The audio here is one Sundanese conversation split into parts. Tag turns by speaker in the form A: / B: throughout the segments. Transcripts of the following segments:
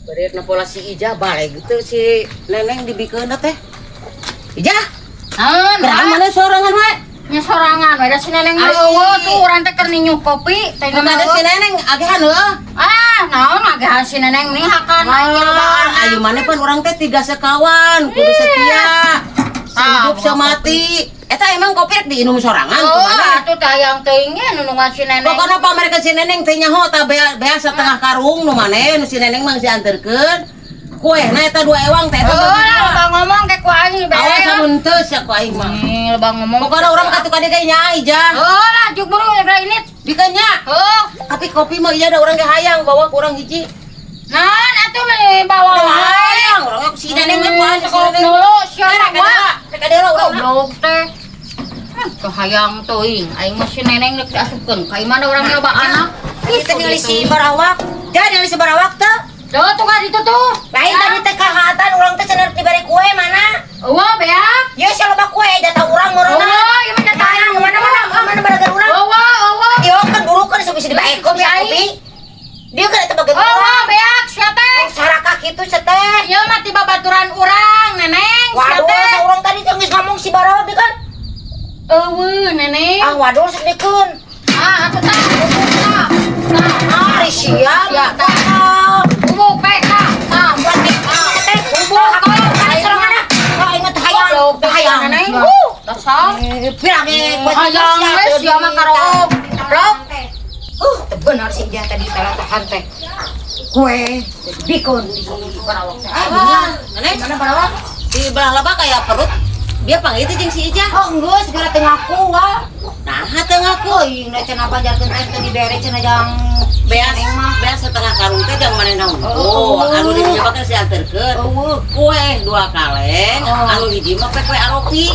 A: Bari pola si Ijah balik gitu si Neneng dibikeun teh. Ijah,
B: Naon?
A: geura mana sorangan we?
B: Nya sorangan we da si Neneng mah
A: Ari.
B: Eueuh tuh urang teh keur ninyuh kopi teh.
A: Mana si Neneng agehan heuh?
B: Ah, naon agehan si Neneng nih hakan aing lobaan.
A: Ayo mana pan urang teh tiga sekawan, kudu setia.
B: Ah,
A: Hidup semati. Eta emang kopi rek diinum sorangan
B: Oh,
A: kumaha?
B: Atuh teh hayang teuing ge nunungan si Neneng.
A: Pokoknya pa mereka si Neneng teh nyaho ta bea, bea setengah karung nu maneh nu si Neneng mah dianterkeun. Kuehna eta dua ewang teh eta
B: Oh,
A: bagi
B: lah
A: dua.
B: loba ngomong ke ku aing bere.
A: Awas amun teu sia ku aing mah.
B: Nih, loba ngomong.
A: Pokoknya urang katu kade ge nya Ijah.
B: Oh, lah juk buru geura ini.
A: Bikeun nya.
B: Oh,
A: Tapi kopi mah iya da urang ge hayang bawa ku urang hiji.
B: Naon atuh meni bawa wae.
A: Hayang urang ge si Neneng mah ku aing si
B: Tekop
A: Neneng.
B: dulu sia
A: Rek
B: mah.
A: rek kadela urang.
B: Goblok teh. Tuh hayang teuing, aing mah si Neneng rek diasupkeun ka imah da urang loba anak.
C: Kita ningali si Barawak. Jangan ningali si Barawak teh.
B: Tuh tuh ka ditu tuh.
C: Lain tadi teh kahatan urang teh cenah dibere kue mana?
B: Eueuh beak.
C: Ya sia loba kue jatah urang meureunna.
B: Eueuh, ieu mah jatah aing.
C: Mana mana mana baragar urang.
B: Eueuh, eueuh.
C: Dia kan buru kan bisa dibae kopi kopi. Dia kan eta bagian
B: Eueuh,
C: urang.
B: Beak sia teh.
C: Sarakah kitu sia teh.
B: Ieu mah tiba baturan urang, Neneng, sia
C: Waduh,
B: teh.
C: Urang tadi teh geus ngomong si Barawak dia kan.
B: Eueuh, Neneng.
C: Ah, waduh sok dikeun.
B: Ah, atuh tah, bubuk tah. Tah,
C: Ah, sia.
B: Ya, tah. Bubuk pe tah. Tah,
C: Teh,
B: bubuk kau.
C: Sorangan ah. Ah, inget hayang.
B: Goblok teh
C: Hayang.
B: Neneng. Dasar.
C: Pirang ge kue
B: Hayang we sia mah karook. Goblok.
C: Teu bener si Ijah tadi tahan teh. Kue dibikeun di Barawak teh.
A: Ah, Neneng
C: Mana Barawak?
A: Di belah lebak kayak perut. Dia panggil itu jeung si Ijah.
C: Oh, geus segala teu ngaku wa.
A: Nah, teu ngaku.
C: Euy, da cenah banjarkeun aing teh dibere cenah jang
A: Beas,
C: Neneng mah.
A: Beas setengah karung teh jang manehna unggul.
C: Oh.
A: Anu dijabakeun si anterkeun.
C: Eueuh.
A: Kue dua kaleng,
C: Oh.
A: anu hiji mah kue aropi.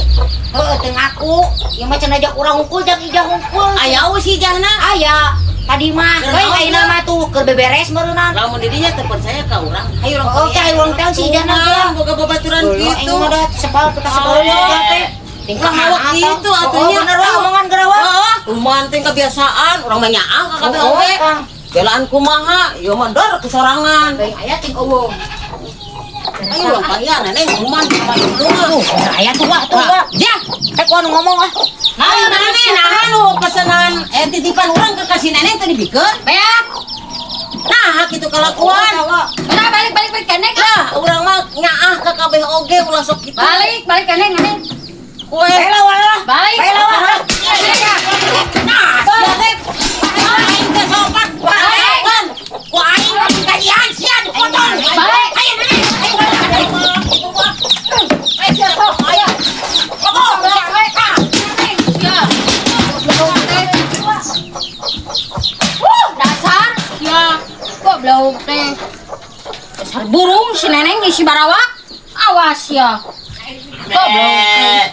C: Heuh, teu ngaku. Ieu mah cenah jang urang hungkul jang Ijah hungkul.
A: Aya eueuh si Ijahna.
C: Aya. Tadi mah,
A: Keur
C: we
A: naon
C: ayeuna
A: teh?
C: Mah tuh keur beberes meureunna.
A: Lamun didinya teu percaya ka urang. Hayu urang.
C: Oh, teh hayu urang teh si Ijahna teh.
A: Boga babaturan
C: Dulu
A: kitu.
C: aing mah da sebal kita sebal
A: Oh.
C: teh. Tingkah
A: Ulah hawak kitu atuh
C: Oh,
A: nya.
C: bener wah omongan geura.
A: Heeh, kumaha teh kebiasaan urang mah nyaah ka kabeh
C: Oh,
A: oge.
C: Kang.
A: Belaan kumaha, ieu mah dor kesorangan.
C: Baik aya ting eueuh.
A: Ayo urang panggilan Neneng kumaha kumaha itu mah.
C: Tuh, aya tuh wah tuh wah.
A: Ya,
C: Eh, ku anu ngomong ah.
A: ayo maneh nah anu pesanan titipan urang ke kasih Neneng teh dibikeun.
B: Beak.
A: Nah, kitu kelakuan.
B: Udah balik balik balik keneng.
A: Lah, urang mah nyaah ka kabeh oge ulah sok kitu.
B: Balik balik keneng keneng.
A: Kue.
C: Baiklah wah lah.
B: Balik.
C: Baiklah wah.
A: Nah, sia teh. Aing teh sopan. Kan. Ku aing kajian sia dipotong.
B: Balik.
A: Ayo Neneng, ayo balik. Ayo sia sok, ayo. Ngomong. Nah.
B: Sia. Goblok teh. Wuh, dasar sia. Goblok teh. Dasar burung si Neneng di si Barawak. Awas ya. Goblok teh.